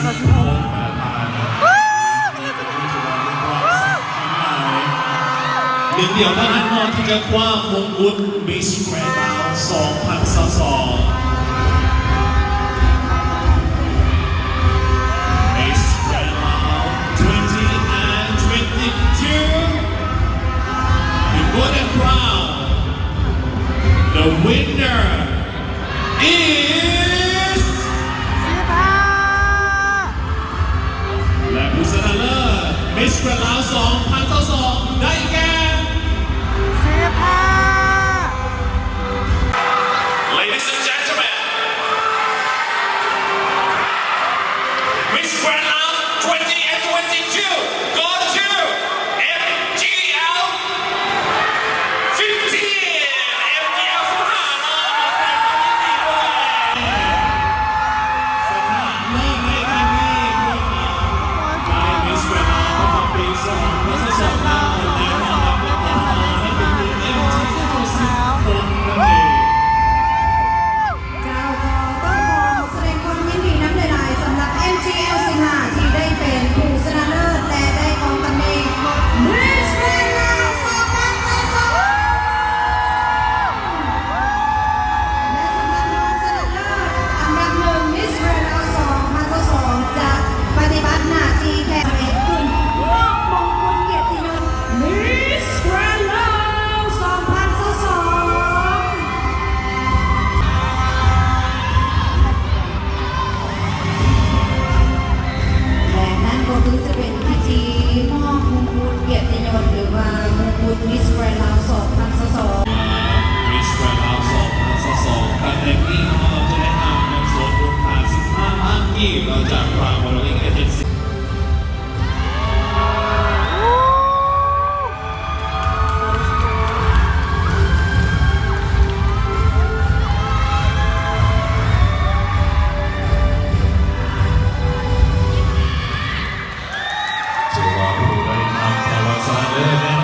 ໜຶ່ງດຽວເທົ່ານັ້ນເນາະທີ່ຈະຄວ້າມົງກຸດ Miss Grand ລາວ ສອງພັນຊາວສອງ Miss Grand ລາວ twenty and twenty-two, the golden crown, the winner is ສິບຫ້າ ແລະ ຜູ້ຊະນະເລີດ Miss Grand ລາວ ສອງພັນຊາວສອງ ໄດ້ແກ່ ສິບຫ້າ Ladies and gentlemen, Miss Grand ລາວ twenty and twenty-two go to MGL fifteen, MGL ສິບຫ້າເນາະ ຂໍສະແດງຄວາມຍິນດີດ້ວຍ ເຈົ້າ ກໍຕ້ອງຂໍສະແດງຄວາມຍິນດີນຳຫຼາຍໆ ສຳລັບ MGL ສິບຫ້າ ທີ່ໄດ້ເປັນຜູ້ຊະນະເລີດ ແລະ ໄດ້ຄອງຕຳແໜ່ງ Miss Grand ລາວ ສອງພັນຊາວສອງ ແລະ ສຳລັບຮອງຊະນະເລີດອັນດັບໜຶ່ງ Miss Grand ລາວ ສອງພັນຊາວສອງ ຈະປະຕິບັດໜ້າທີ່ແທນ ເຮັດຂຶ້ນ ມອບມົງກຸດກຽດຕິຍົດ Miss Grand ລາວ ສອງພັນຊາວສອງ ແລະ ນັ້ນກໍຄືຈະເປັນພິທີມອບມົງກຸດກຽດຕິຍົດ ຫຼືວ່າມົງກຸດ Miss Grand ລາວ ສອງພັນຊາວສອງ Miss Grand ລາວ ສອງພັນຊາວສອງ ຕຳແໜ່ງນີ້ເຮົາຈະໄດ້ຮັບເງິນສົດມູນຄ່າສິບຫ້າລ້ານກີບ ແລ້ວຈາກ Crown Modelling Agency ຖືວ່າຜູ້ໄດ້ຮັບລາງວັນຊະນະເລີດແນ່